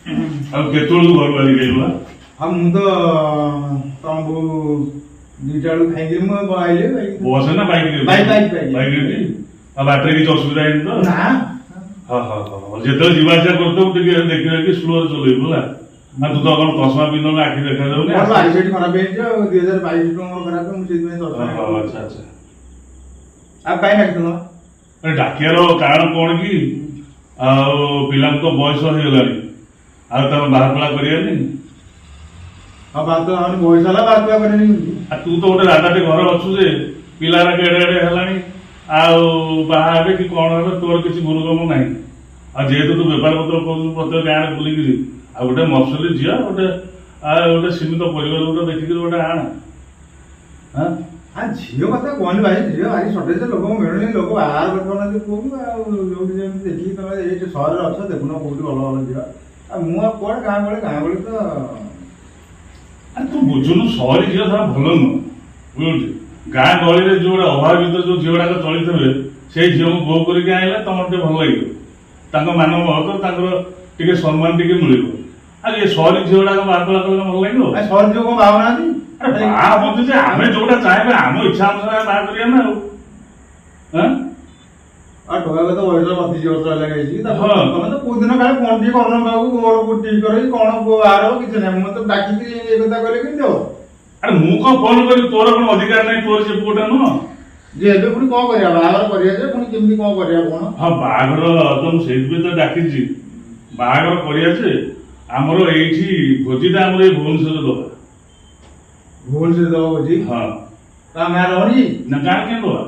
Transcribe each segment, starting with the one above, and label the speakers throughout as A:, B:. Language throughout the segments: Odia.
A: ଆଉ କେତେବେଳକୁ ଘରୁ ବାହାରିକି ଆଇଲୁ?
B: ଆଉ ମୁଁ ତ ତମ ବୋଉ 2ଟା ବେଳକୁ ଖାଇକିରି ମୁଁ ଆଇଲି।
A: ବସ୍ ନା bike?
B: Bike, bike, bike.
A: Bike. ଆଉ ବାଟରେ କିଛି ଅସୁବିଧା ହେଇନି ତ?
B: ନା।
A: ହଁ, ଯେତେବେଳେ ଯିବା ଆସିବା କରୁଥିବୁ, ଟିକେ ଦେଖି ଦେଖି ସ୍ଲୋରେ ଚଲେଇବୁ, ହେଲା ନା? ତୁ ତ କଣ ଚଷମା ପିନ୍ଧୁନୁ, ଆଖି ଦେଖାଯାଉନି।
B: ମୋର ଆଇସାଇଟ୍ ଖରାପ ହେଇଯାଇଛି ଆଉ 2022 ଟଙ୍କା ମୋର ଖରାପ, ମୁଁ ସେଇଥିପାଇଁ ଚଷମା।
A: ହଁ, ଆଚ୍ଛା ଆଚ୍ଛା।
B: ଆଉ କାଇଁ ଡାକିଥିଲ?
A: ଆରେ, ଡାକିବାର କାରଣ କଣ କି, ଆଉ ପିଲାଙ୍କୁ ତ ବୟସ ହେଇଗଲାଣି, ଆଉ ତମେ ବାହାତୁଳା କରିବାନି?
B: ଆଉ ବାହାତୁଳା ମାନେ ବୟସ ହେଲା, ବାହାତୁଳା କରିନି କେମିତି?
A: ଆଉ ତୁ ତ ଗୋଟେ ଦାଦାଟେ ଘରେ ଅଛୁ ଯେ, ପିଲାର ଏଡେ ଏଡେ ହେଲାଣି, ଆଉ ବାହା ହେବେ କି କଣ ହେବେ, ତୋର କିଛି ଗୁରୁଗମ ନାହିଁ। ଆଉ ଯେହେତୁ ତୁ ବେପାର ପତ୍ର କରୁଛୁ ପ୍ରତ୍ୟେକ ଗାଁରେ ବୁଲିକିରି, ଆଉ ଗୋଟେ ମଫସଲି ଝିଅ ଗୋଟେ, ଆଉ ଗୋଟେ ସୀମିତ ପରିବାର ଗୋଟେ ଦେଖିକିରି ଗୋଟେ ଆଣ, ହଁ।
B: ହଁ, ଝିଅ କଥା କୁହନି ଭାଇ, ଝିଅ ଭାରି ସର୍ଟେଜ, ଲୋକ ମିଳୁନି, ଲୋକ ବାହାର କରିପାରୁନାହାନ୍ତି ପୁଅକୁ। ଆଉ ଯୋଉଠି ଯେମିତି ଦେଖିକି, ତମେ ଏଇଠି ସହରରେ ଅଛ, ଦେଖୁନ କୋଉଠି ଭଲ ଭଲ ଝିଅ। ଆଉ ମୁଁ ଆଉ କୁଆଡ଼େ ଗାଁ ଗହଳି, ଗାଁ ଗହଳି ତ।
A: ଆରେ, ତୁ ବୁଝୁନୁ, ସହରୀ ଝିଅ ଧର ଭଲ ନୁହଁ, ବୁଝୁଛୁ? ଗାଁ ଗହଳିରେ ଯୋଉ ଗୋଟେ ଅଭାବ ଭିତରେ ଯୋଉ ଝିଅ ଗୁଡାକ ଚଳିଥିବେ, ସେଇ ଝିଅକୁ ବୋହୂ କରିକି ଆଣିଲେ ତମର ଟିକେ ଭଲ ଲାଗିବ, ତାଙ୍କ ମାନ ମହତ, ତାଙ୍କର ଟିକେ ସମ୍ମାନ ଟିକେ ମିଳିବ। ଆଉ ଏ ସହରୀ ଝିଅ ଗୁଡାକ ବାହାତୁଳା କଲେ ଭଲ ଲାଗିବ?
B: ଆଉ ସହର ଝିଅ କଣ ବାହା ହଉନାହାନ୍ତି?
A: ଆରେ, ବାହା ହୁଅନ୍ତି ଯେ, ଆମେ ଯୋଉଟା ଚାହିଁବା, ଆମ ଇଚ୍ଛା ଅନୁସାରେ ଆମେ ବାହା କରିବା ନା ଆଉ, ଆଁ?
B: ଆଉ ଟୋକାକୁ ତ ବୟସ 32 ବର୍ଷ ହେଲାଣି ହେଇଛି। ତମେ ତ କୋଉ ଦିନ କାଳେ ଫୋନ ଟିକେ କରୁନ କାହାକୁ, ମୋର ଠିକ କରିକି କଣ ପୁଅ ବାହାର ହବ, କିଛି ନାହିଁ। ମୁଁ ତ ଡାକିକି ଏ କଥା କହିଲେ କେମିତି ହବ?
A: ଆରେ, ମୁଁ କଣ ଫୋନ କରିବି? ତୋର କଣ ଅଧିକାର ନାହିଁ? ତୋର ସେ ପୁଅଟା ନୁହଁ?
B: ଯେ ଏବେ ପୁଣି କଣ କରିବା? ବାହାଘର କରିବା ଯେ ପୁଣି କେମିତି କଣ କରିବା କଣ?
A: ହଁ, ବାହାଘର ତ ମୁଁ ସେଇଥିପାଇଁ ତ ଡାକିଛି। ବାହାଘର କରିବା ଯେ, ଆମର ଏଇଠି ଭୋଜିଟା ଆମର ଏଇ ଭୁବନେଶ୍ୱରରେ ଦବା।
B: ଭୁବନେଶ୍ୱର ଦବ ଭୋଜି?
A: ହଁ।
B: ତା ଗାଁରେ ହବନି?
A: ନା, ଗାଁରେ କେମିତି ଦବା?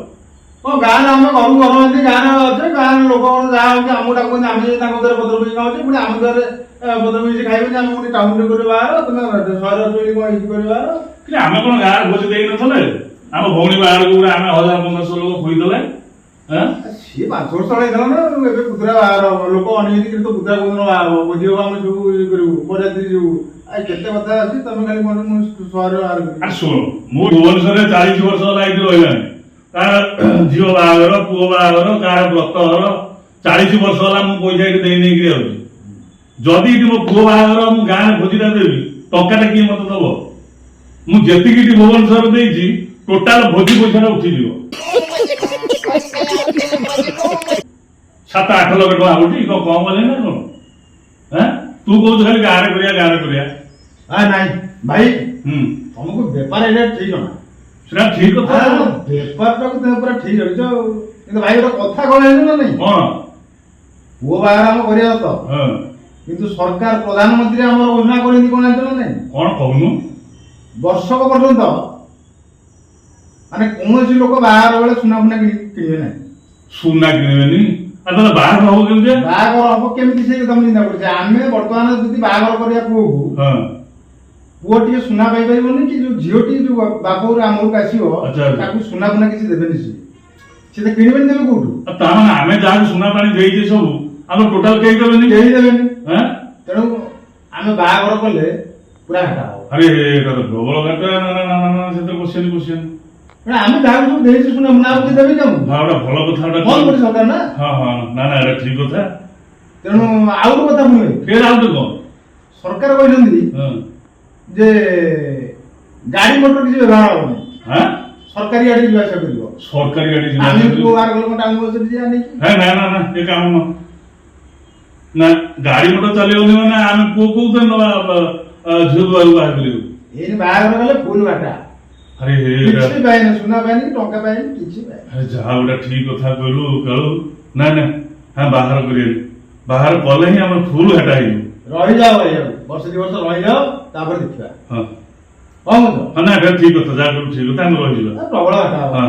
B: କଣ ଗାଁରେ? ଆମେ ଘରକୁ ଘର ଅଛି, ଗାଁରେ ଅଛେ, ଗାଁରେ ଲୋକ କଣ ଯାହା ହଉଛି ଆମକୁ ଡାକୁଛନ୍ତି, ଆମେ ଯାଇ ତାଙ୍କ ଦ୍ୱାରା ପତ୍ର ପକେଇ ଖାଉଛେ। ପୁଣି ଆମ ଦ୍ୱାରା ପତ୍ର ପକେଇ ଖାଇବେନି? ଆମେ ପୁଣି ଟାଉନରେ କରିବ ବାହାର, ତମେ ସହରରେ ଅଛ ବୋଲି କଣ ଏଇଠି କରିବ ବାହାର?
A: କିନ୍ତୁ ଆମେ କଣ ଗାଁରେ ଭୋଜି ଦେଇନଥିଲେ? ଆମ ଭଉଣୀ ବାହାଘରକୁ ପୁରା ଆମେ 1000 1500 ଲୋକ ଖୋଇଦେଲେ, ଆଁ?
B: ସିଏ 5 ବର୍ଷ ତଳେ ହେଇଥିଲା ନା। ଏବେ ପୁତୁରା ବାହାଘର ହବ, ଲୋକ ଅନେଇକି ତ ପୁତୁରା କୋଉଦିନ ବାହା ହବ, ଭୋଜି ହବ, ଆମେ ସବୁ ଇଏ କରିବୁ, ବରଯାତ୍ରୀ ଯିବୁ, ଆଉ କେତେ କଥା ଅଛି। ତମେ ଖାଲି କଣ ମୁଁ ସହରରେ ବାହାର କରିବି?
A: ଆରେ ଶୁଣ, ମୁଁ ଭୁବନେଶ୍ୱରରେ 40 ବର୍ଷ ହେଲା ଏଇଠି ରହିଲାଣି। କାହାର ଝିଅ ବାହାଘର, ପୁଅ ବାହାଘର, କାହାର ବ୍ରତଘର, 40 ବର୍ଷ ହେଲା ମୁଁ ପଇସା ଏଇଠି ଦେଇ ନେଇକିରି ଯାଉଛି। ଯଦି ଏଇଠି ମୋ ପୁଅ ବାହାଘର ମୁଁ ଗାଁରେ ଭୋଜିଟା ଦେବି, ଟଙ୍କାଟା କିଏ ମତେ ଦବ? ମୁଁ ଯେତିକି ଏଠି ଭୁବନେଶ୍ୱରରେ ଦେଇଛି, ଟୋଟାଲ ଭୋଜି ପଇସାଟା ଉଠିଯିବ। 7-8 ଲକ୍ଷ ଟଙ୍କା ହଉଛି, କଣ କମ ହେଲେ ନା କଣ? ଆଁ, ତୁ କହୁଛୁ ଖାଲି ଗାଁରେ କରିବା, ଗାଁରେ କରିବା।
B: ଆ ନାଇଁ ଭାଇ, ତମକୁ ବେପାର ଏଇଟା ଠିକ ଜଣା।
A: ସେଟା ଠିକ କଥା।
B: ବେପାରଟାକୁ ତମେ ପୁରା ଠିକ ରଖିଛ। ଆଉ କିନ୍ତୁ ଭାଇ, ଗୋଟେ କଥା କଣ ଜାଣିଛ ନା ନାଇଁ?
A: କଣ?
B: ପୁଅ ବାହାଘର ଆମ କରିବା ତ, କିନ୍ତୁ ସରକାର, ପ୍ରଧାନମନ୍ତ୍ରୀ ଆମର ଘୋଷଣା କରିଛନ୍ତି କଣ ଜାଣିଛ ନା ନାଇଁ?
A: କଣ, କହୁନୁ?
B: ବର୍ଷକ ପର୍ଯ୍ୟନ୍ତ ମାନେ କୌଣସି ଲୋକ ବାହାଘର ବେଳେ ସୁନା ଫୁନା କିଣିବେ ନାହିଁ।
A: ସୁନା କିଣିବେନି? ଆଉ ତାହେଲେ ବାହାଘର ହବ କେମିତି?
B: ବାହାଘର ହବ କେମିତି, ସେ କଥା ମୁଁ ଚିନ୍ତା କରୁଛି। ଆମେ ବର୍ତ୍ତମାନ ଯଦି ବାହାଘର କରିବା ପୁଅକୁ, ପୁଅ ଟିକେ ସୁନା ପାଇପାରିବନି କି ଯୋଉ ଝିଅଟି ଯୋଉ ବାପ ଘରୁ ଆମ ଘରକୁ ଆସିବ,
A: ଆଚ୍ଛା, ଆଚ୍ଛା।
B: ତାକୁ ସୁନା ଫୁନା କିଛି ଦେବେନି। ସିଏ ସେ ତ କିଣିବେନି, ଦେବେ କୋଉଠୁ?
A: ଆଉ ତା ମାନେ ଆମେ ଯାହାକୁ ସୁନା ପାଣି ଦେଇଛେ ସବୁ, ଆମେ ଟୋଟାଲ କେହି ଦେବେନି?
B: କେହି ଦେବେନି।
A: ଆଁ?
B: ତେଣୁ ଆମେ ବାହାଘର କଲେ ପୁରା ଘାଟା ହବ।
A: ଆରେ, ଏଟା ତ ପ୍ରବଳ ଘାଟା। ନା ନା ନା ନା ନା, ସେଥିରେ ପଶିବନି, ପଶିବନି।
B: ତେଣୁ ଆମେ ଯାହାକୁ ସବୁ ଦେଇଛୁ ସୁନା ଫୁନା, ଆଉ କିଏ ଦେବେ କି ଆମକୁ?
A: ହଁ, ଗୋଟେ ଭଲ କଥା ଗୋଟେ।
B: ବନ୍ଦ କରି ସରକାର ନା।
A: ହଁ, ନା ନା, ଏଟା ଠିକ କଥା।
B: ତେଣୁ ଆଉ ଗୋଟେ କଥା ପୁଣି ଭାଇ,
A: ଫେର ଆଉ ଗୋଟେ କଣ?
B: ସରକାର କହିଛନ୍ତି ଯେ ଗାଡି ମଟର କିଛି ବ୍ୟବହାର ହବନି।
A: ହଁ?
B: ସରକାରୀ ଗାଡି ଯିବା ଆସିବା କରିବ।
A: ସରକାରୀ ଗାଡି ଯିବା
B: ଆମେ
A: ଆସିବା କରିବ?
B: ପୁଅ ବାହାର କଲେ କଣ ଟାଉନ ବସରେ ଯିବା ନେଇକି?
A: ହେ, ନା ନା ନା, ଏ କାମ ନୁହଁ ନା। ଗାଡି ମଟର ଚାଲିବନି ମାନେ ଆମେ ପୁଅ କୋଉଥିରେ ନବା, ଝିଅକୁ ବାହାରକୁ ବାହାର କରିବୁ?
B: ଏଇନି ବାହାଘର କଲେ ଫୁଲ ଘାଟା।
A: ଆରେ, ଏଇଟା
B: କିଛି ପାଇନି, ସୁନା ପାଇନି କି ଟଙ୍କା ପାଇନି, କିଛି ପାଇନି।
A: ଆରେ, ଯାହା ଗୋଟେ ଠିକ କଥା କହିଲୁ କାଳୁ। ନା ନା, ହଁ, ବାହାର କରିବେନି। ବାହାର କଲେ ହିଁ ଆମର ଫୁଲ ଘାଟା ହେଇଯିବ।
B: ରହିଯାଅ ଭାଇ, ଆଉ ବର୍ଷେ 2 ବର୍ଷ ରହିଯାଅ, ତାପରେ ଦେଖିବା।
A: ହଁ।
B: କଣ କହୁଛ?
A: ହଁ, ନା, ଏଟା ଠିକ କଥା, ଯାହା କହିଲୁ ଠିକ କଥା, ଆମେ ରହିଯିବା।
B: ପ୍ରବଳ ଘାଟା ହବ।
A: ହଁ।